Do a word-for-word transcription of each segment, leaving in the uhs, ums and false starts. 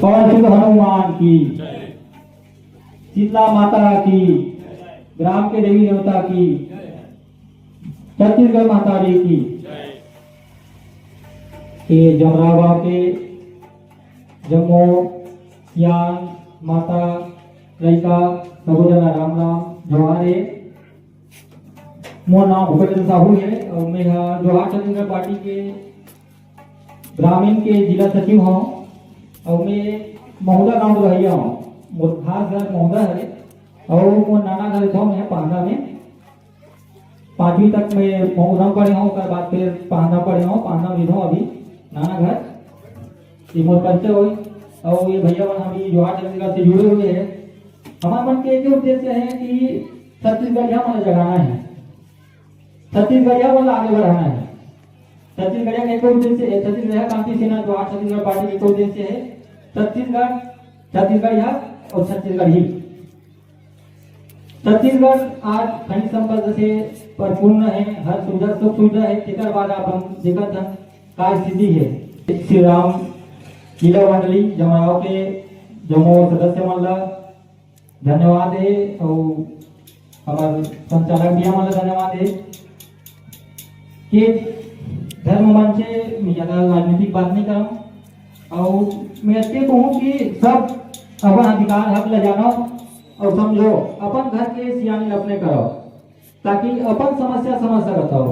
पवन सुत हनुमान की, शीतला माता की, ग्राम के देवी देवता की, छत्तीसगढ़ महतारी की। ये जमराव गांव के जम्मो सियान, माता, लइका, सबो जना राम राम, जोहार हे। मोर नाम भूपेंद्र साहू हे अउ मैं ह जोहार छत्तीसगढ़ पार्टी के ग्रामीण के जिला सचिव हव अउ मैं महुदा गांव के रहइया हव। मोर खास घर महुदा हरे अउ मोर नाना घर थव मैं पांदा में। पांचवी तक मैं महुदा पढ़े हव, ओकर बाद फिर पांदा पढ़े हव, पांदा में हव अभी नाना घर। ये मोर परिचय होई। अउ ये भैया मन अभी जोहार छत्तीसगढ़ से जुड़े हुए हैं। हमार मन के एक ही उद्देश्य है कि छत्तीसगढ़िया मन जगाना है, छत्तीसगढ़िया मन आगे बढ़ाना है। छत्तीसगढ़िया के एक उद्देश्य है, छत्तीसगढ़िया क्रांति सेना जोहार छत्तीसगढ़ पार्टी के एक उद्देश्य है, छत्तीसगढ़, छत्तीसगढ़िया और छत्तीसगढ़ी। छत्तीसगढ़ आज खनिज संपदा से परिपूर्ण है, हर सुविधा, सुख सुविधा है। तेकर बाद आप हम देखत हन का स्थिति है। श्री राम लीला मंडली जमराव के जम्मो सदस्य मन ला धन्यवाद हे अउ हमर संचालक भैया मन ला धन्यवाद हे कि धर्म मंच से मैं ज्यादा राजनीतिक बात नहीं करम। अउ मैं अतके कहूँ कि सब अपन अधिकार हक ला जानो अउ समझो, अपन घर के सियानी अपने करो, ताकि अपन समस्या समझ सकत हो।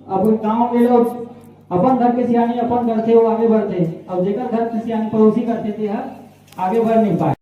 अब गाँव में लोग अपन घर के सियानी अपन करथे, वो आगे बढ़थे, अउ जेकर घर के सियानी पड़ोसी करथे, ते ह आगे बढ़ नहीं पाए।